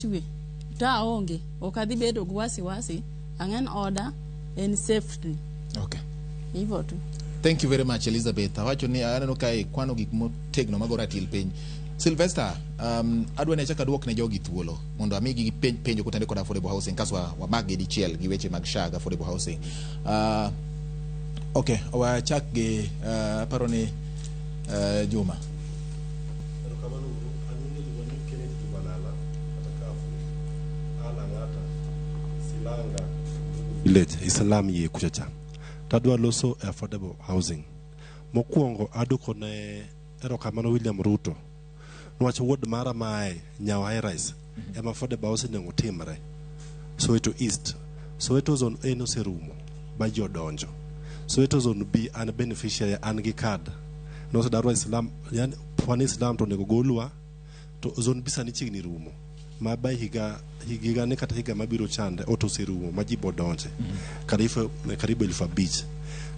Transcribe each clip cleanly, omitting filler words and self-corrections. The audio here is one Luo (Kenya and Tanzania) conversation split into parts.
Twe to aonge ok adhi bedo gi wasiwasi ang'en oda en safety. Okay. Hivyo tu. Thank you very much Elizabeth. Awacho ni aneno ka ikwano gik motegno mago ratil piny. Sylvester, adwa ni achak aduok ne jogi thuolo mondo amigi gipenj penjo kotenore kod affordable housing kaso wamak gi dichiel gi weche mag SHA gi affordable housing. Okay, wachak gi aparo ni Juma. Erokamano uru. An nyinga iluongo ni Kenneth Juma Lala kata Kafu. A Lang'ata, Silanga Village, Islam yie kucha cha. To adwa loso e affordable housing. Mokwongo aduoko ne erokamano William Ruto. Niwach ward mara mae Nyawa High Rise ema affordable housing onego timre. Soweto East. Soweto Zone A noserumo ba ji odonjo. Soweto Zone B an beneficiary an gi card. Nosedarwa Islam, yani wan Islam to onego golwa to Zone B sani chiegni rumo. Ma by higa higa ni kata higa mabiro chande ot oserumo ma ji bodonje. Karibu karibu 5,000.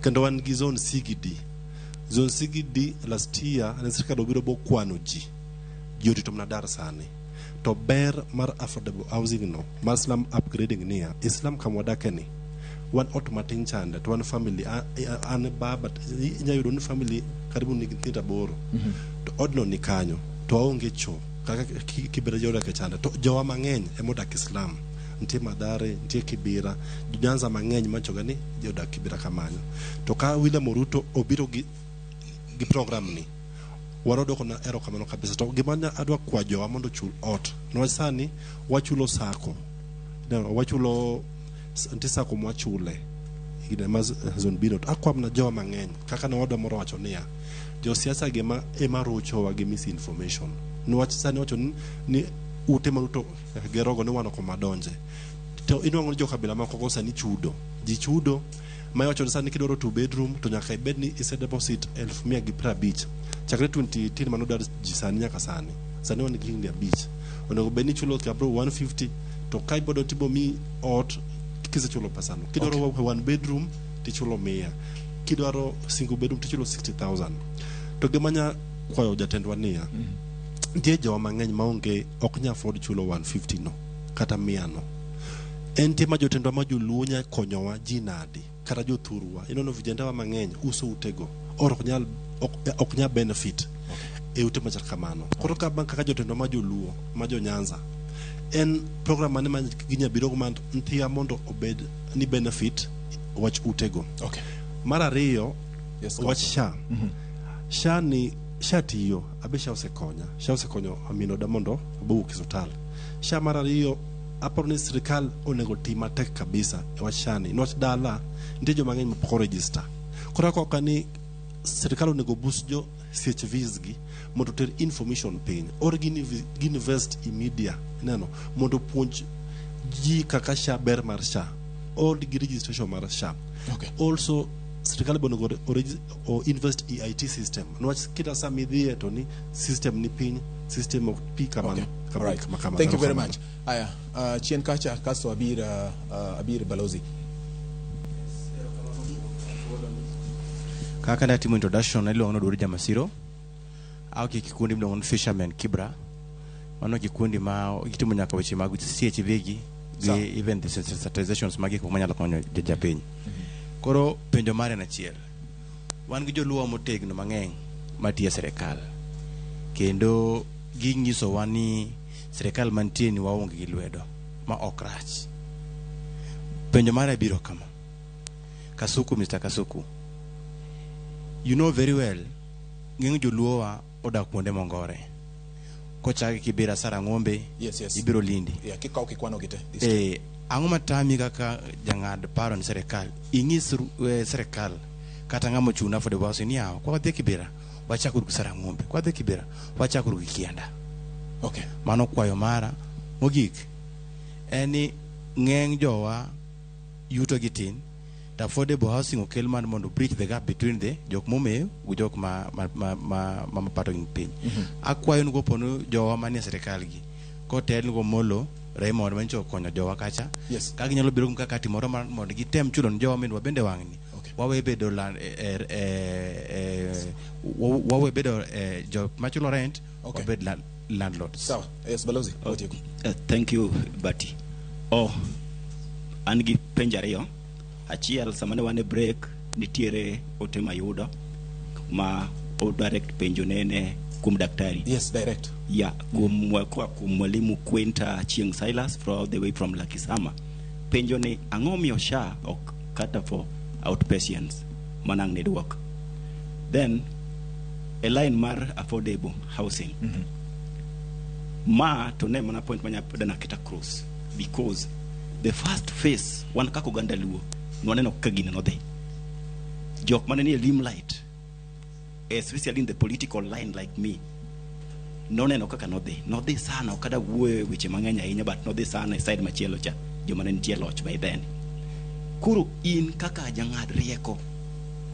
Kendo wan gi Zone C gi D. Zone C gi D last year ne sirkal obiro bokwano ji. Ji orito mana dar sani. To ber mar affordable housing no, mar slum upgrading niya, e slum kama wadake ni, wan ot matin chande to wan family, an baba, inya yudo ni family karibu nigi nyithindo aboro. To odno ni kanyo, to waonge cho, kaka Kibera ji odak e chande. To jowa mang'eny ema odak e slum. Nitie Mathare, nitie Kibera, Nyanza mang'eny machoga ni ji odak Kibera kamanyo. To ka William Ruto obiro gi program ni, wan wadwoko na erokamano kabisa. To gima adwa kwa jowa mondo ochul ot, niwach sani wachulo sako, wachulo nitie sako mwachule gine ma zone B no. To akwa mana jowa mang'eny kaka ne owadwa moro wacho niya, josiasa gi ema rochowa gi misinformation. Niwach sani wacho ni ute ma Ruto gerogo ni wan ok omadonje. To inwang'o ni jokabila moko go sani chudo. Ji chudo ma iwacho ni sani kidwaro two bedroom to nyaka ibed ni ise deposit 150,000. Chakre 2018 mano dar ji sani nyaka sani. Sani wan gi higni abich. Onego bed ni ichulo kabro 150 to ka ibodo tibo mi ot kisechulo pesano. Kidwaro okay. One bedroom tichulo 100. Kidwaro single bedroom tichulo 60,000. To gima nya kwayo jatendwa niya, nitie jowa mang'eny maonge ok nya afford chulo 150 no kata 100 no. En tie ma jotendwa ma joluo nya konyowa ji nadi kata jothurwa. Ineno vijendewa mang'eny uso utego or ok nyal ok nyal benefit e ute machal kamano. Koro ka kaka jotendwa ma joluo ma jo Nyanza en program mane ma ginya biro go mondo nthiya mondo obed ni benefit wach utego. Okay. Mar ariyo Yes, wach SHA. SHA ni SHA tiyo, abe SHA osekonya. SHA osekonyo aminoda mondo abowuok e osiptal. SHA mar ariyo aparo ni sirikal onego ti matek kabisa e wach SHA ni. Niwach dala nitie joma ng'eny mapok oregister. Koro akoka ni sirikal onego boost jo CHVs gi mondo oter information piny or gi invest e media ineno mondo opuonj ji kaka SHA ber mar SHA or gi registration mar SHA. Okay. Also sirikal be onego o invest e IT system niwach kila saa midhiye to ni system ni piny system ok pi kamano. Okay. Kamano, Alright. kamano. Thank you very Kamano. much. Aya, chien kacha kasto abir abir balozi. Kaka natimo introduction, iluongo ni Oduor Jamasiro. Awuok e kikundi miluongo ni Fishermen Kibra. Mano kikundi ma gitimo nyaka weche mag CHV gi Sawa. even the sensitizations mag gik manyalo konyo japiny. Koro penjo mare en achiel. Wan gi joluo motegno mang'eny matiyo e sirikal. Kendo ginyisowa ni sirikal mantie ni waonge gi lwedo ma ok rach. Penjo mara biro kama. Kasuku, Mr. Kasuku. You know very well, ng'eny joluowa odak kuonde mongore. Kochak Kibera Sarang'ombe, Yes. ibiro Lindi. Yeah, kikawo kikwano gi te. This time. Ang'o matami kaka jang'ad paro ni sirikal ing'is sirikal kata ng'ama ochung' ne affordable housing ni yawa kwa wadhi Kibera wachak uru gi Sarang'ombe kwa wadhi Kibera wachak uru gi Kianda. Okay. Mano kwayo mara mogik en ni ng'eny jowa yuto gi tin to affordable housing okel mar mondo bridge the gap between the jok momew gi jok ma mapato gi piny. Akwayo ni kopo ni jowa manie sirikal gi kotel ni Omolo Raymond manyicho okonyo jowa kacha ka ginyalo biro gi mkakati moro mar mondo gitem chulo ni jowa minwa bende wang'ni wawe bedo wawe bedo jok machulo rent wabed landlords. Sawa. Yes, balozi. Watieko. Thank you, Bati. Oh, an gi penjo ariyo. Achiel, sama ne wan e break, nitiere ote mayudo ma o direct penjo nene kuom daktari. Yes, direct. Ya, kuom koa kuom mwalimu Quinta Chieng Silas from all the way from Lakisama. Penjo ni ang'o miyo SHA ok cater for outpatients manang' ne duok. Then a line mar affordable housing. Ma to ne mana point manya dana keta cross because the first phase wan kaka oganda Luo nwaneno kaka gini nodhi. Jok mane nie limelight, especially in the political line like me, noneno kaka nodhi sana. Ok ada wuoyo e weche mang'eny ahinya, but nodhi sana e side machielo cha, joma ne nitie loch by then. Koro in kaka jang'ad rieko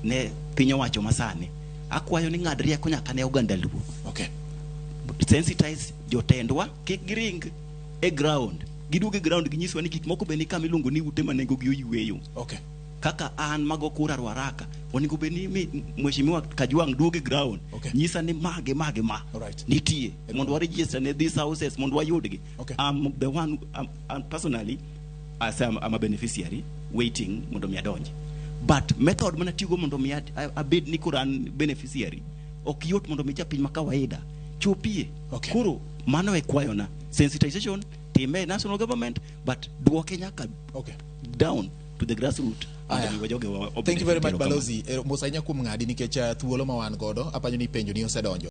ne piny owacho masani, akwayo ni ng'ad rieko nyaka ne oganda Luo. Sensitize jotendwa kik giring e ground, giduog e ground, ginyiswa ni gik moko be ni kama iluongo ni ute ma nengogi oyweyo. Kaka an mago kura Ruaraka, onego bed ni mheshimiwa Kajwang' duog e ground. Nyisa ni mage mage ma nitie mondo wa register ne these houses mondo wayudgi. I'm the one I'm personally as I'm a beneficiary waiting mondo mi adonji, but method mana tigo mondo mi abed ni koro an beneficiary ok yot mondo mi japiny ma kawaida chopie. Koro mano e kwayona: sensitization time national government, but duoke nyaka down to the grassroot mondo Aya. mi wajoge Thank you very much, erokamano. balozi. Mos ahinya kuom ng'adi nikech thuolo ma wan godo apanyo ni penjo ni osedonjo.